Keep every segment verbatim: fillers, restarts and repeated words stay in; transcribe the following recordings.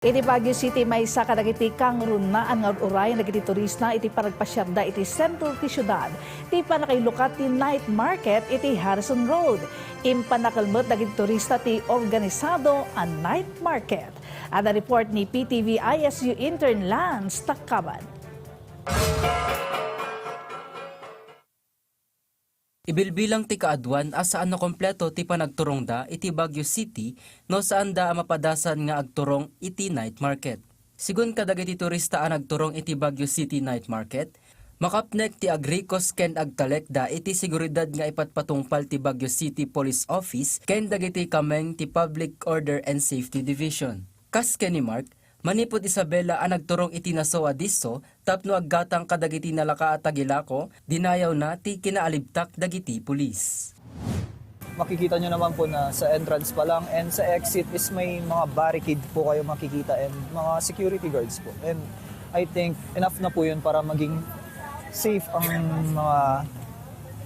Iti Baguio City, maysa kadagiti kangrunaan nga ur-urayen dagiti turista iti panagpasiarda iti sentro ti siudad ti pannakailukat ti night market iti Harrison Road. Impanakel met dagiti turista ti organisado a night market. Adda report ni P T V I S U intern Lance Taccaban. Ibilbilang ti kaaduan a saan a kompleto ti panagturongda iti Baguio City no saanda a mapadasan nga agturong iti night market. Sigun kadagiti turista a nagturong iti Baguio City Night Market, makapnek ti agrikos ken agtalekda iti seguridad nga ipatpatungpal ti Baguio City Police Office ken dagiti kameng ti Public Order and Safety Division. Kas ken ni Mark, manipud Isabela a nagturong iti naso a disso tapno aggatang kadagiti nalaka a tagilako, dinayawna ti kinaalibtak dagiti pulis. Makikita nyo naman po na sa entrance pa lang and sa exit is may mga barricade po kayo makikita and mga security guards po. And I think enough na po yun para maging safe ang mga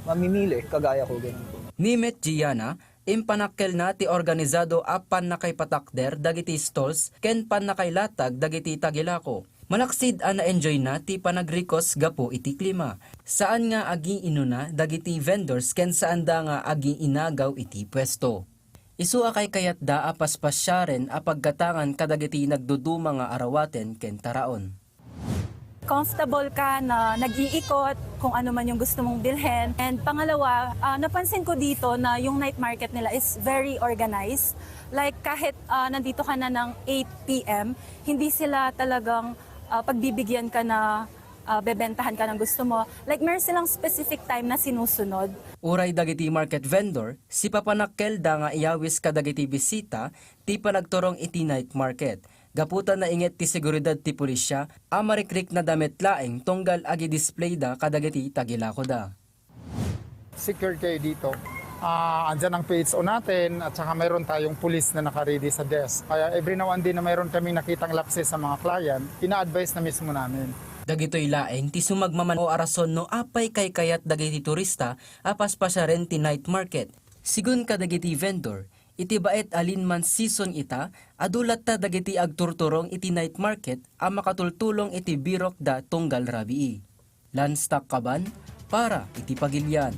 mamimili, kagaya ko, ganun po. Ni Met Giana, impanakkelna ti organisado a pannakaipatakder dagiti stalls ken pannakailatag dagiti tagilako. Malaksid a na-enjoyna ti panagrikos gapu iti klima. Saan nga agiinuna dagiti vendors ken saanda nga agiinagaw iti puesto. Isu a kaykayatda a paspasiaren a paggatangan kadagiti nagduduma nga arawaten ken taraon. Comfortable ka na nag-iikot kung ano man yung gusto mong bilhin. And pangalawa, ah, napansin ko dito na yung night market nila is very organized. Like kahit, ah, nandito ka na ng eight p m, hindi sila talagang, ah, pagbibigyan ka na, ah, bebentahan ka ng gusto mo. Like meron silang specific time na sinusunod. Uray dagiti market vendor, sipapanakkelda nga iyawis kadagiti bisita ti panagturong iti night market. Gapu ta nainget ti seguridad ti pulisya a marikriknada met laeng tunggal agidisplayda kadagiti tagilakoda. Secured kayo dito. Ah, andyan ang P H O natin at saka mayroon tayong pulis na naka-ready sa desk. Kaya every now and then na mayroon kaming nakitang lapses sa mga client, ina-advise na mismo namin. Dagitoy laeng ti sumagmamano a rason no apay kaykayat dagiti turista a paspasiaren ti night market. Sigun kadagiti vendor, iti baet a linman season ita, adu latta dagiti agturturong iti night market a makatultulong iti birokda tunggal rabii. Lance Taccaban para iti Pagilian.